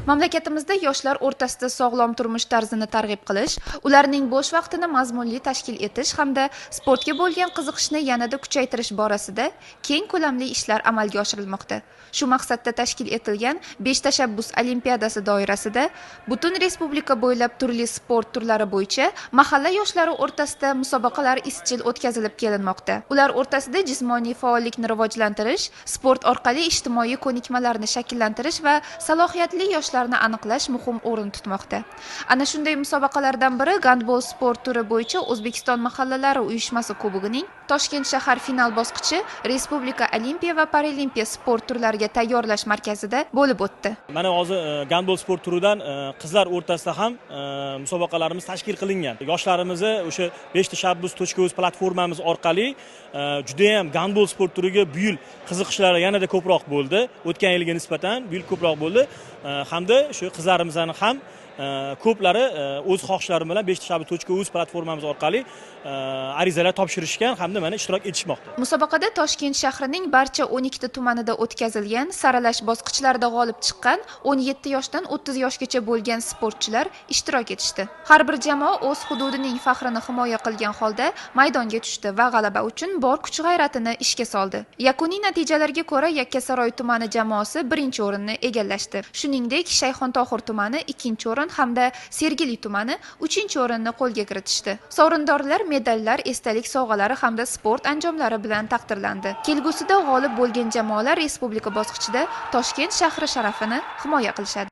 Mamlakatimizda yoshlar o'rtasida sog'lom turmush tarzini targ'ib qilish, ularning bo'sh vaqtini mazmunli tashkil etish hamda sportga bo'lgan qiziqishni yanada kuchaytirish borasida keng ko'lamli ishlar amalga oshirilmoqda. Shu maqsadda tashkil etilgan 5 tashabbus olimpiadasi doirasida butun respublika bo'ylab turli sport turlari bo'yicha mahalla yoshlari o'rtasida musobaqalar izchil o'tkazilib kelinmoqda. Ular o'rtasida jismoniy faollikni rivojlantirish, sport orqali ijtimoiy ko'nikmalarni shakllantirish va salohiyatli yoshlar aniqlash muhim o'rin tutmoqda. Ana shunday musobaqalardan biri gandbol sport turi bo'yicha O'zbekiston mahallalari uyushmasi kubogining Toshkent shahar final bosqichi Respublika Olimpiya va Paralimpiya sport turlariga tayyorlash markazida bo'lib o'tdi. Mana hozir gandbol sport turidan qizlar o'rtasida ham musobaqalarimiz tashkil qilingan. Yoshlarimizni o'sha 5 tashabbus.uz platformamiz orqali juda ham gandbol sport turiga bu yil qiziqishlari yanada ko'proq bo'ldi. O'tgan yilga nisbatan bu yil ko'proq bo'ldi. Hamda shu qizlarimizni ham ko'plari o'z xohishlari bilan 5 tashabbus.uz platformamiz orqali arizalar topshirishgan hamda mana ishtirok etishmoqda. Musobaqada Toshkent shahrining barcha 12 ta tumanida o'tkazilgan saralash bosqichlarida g'olib chiqqan 17 yoshdan 30 yoshgacha bo'lgan sportchilar ishtirok etishdi. Har bir jamoa o'z hududining faxrini himoya qilgan holda maydonga tushdi va g'alaba uchun bor kuch-g'ayratini ishga soldi. Yakuniy natijalarga ko'ra Yakkasaroy tumani jamoasi birinchi o'rinni egallashdi. Shuningdek, Shayxontohur tumani ikkinchi o'rin hamda Sergeli tumani 3-o'rinni qo'lga kiritishdi. Sovrindorlar medallar, esdalik sovg'alari hamda sport anjomlari bilan taqdirlandi. Kelgusida g'olib bo'lgan jamoalar respublika bosqichida Toshkent shahri sharafini himoya qilishadi.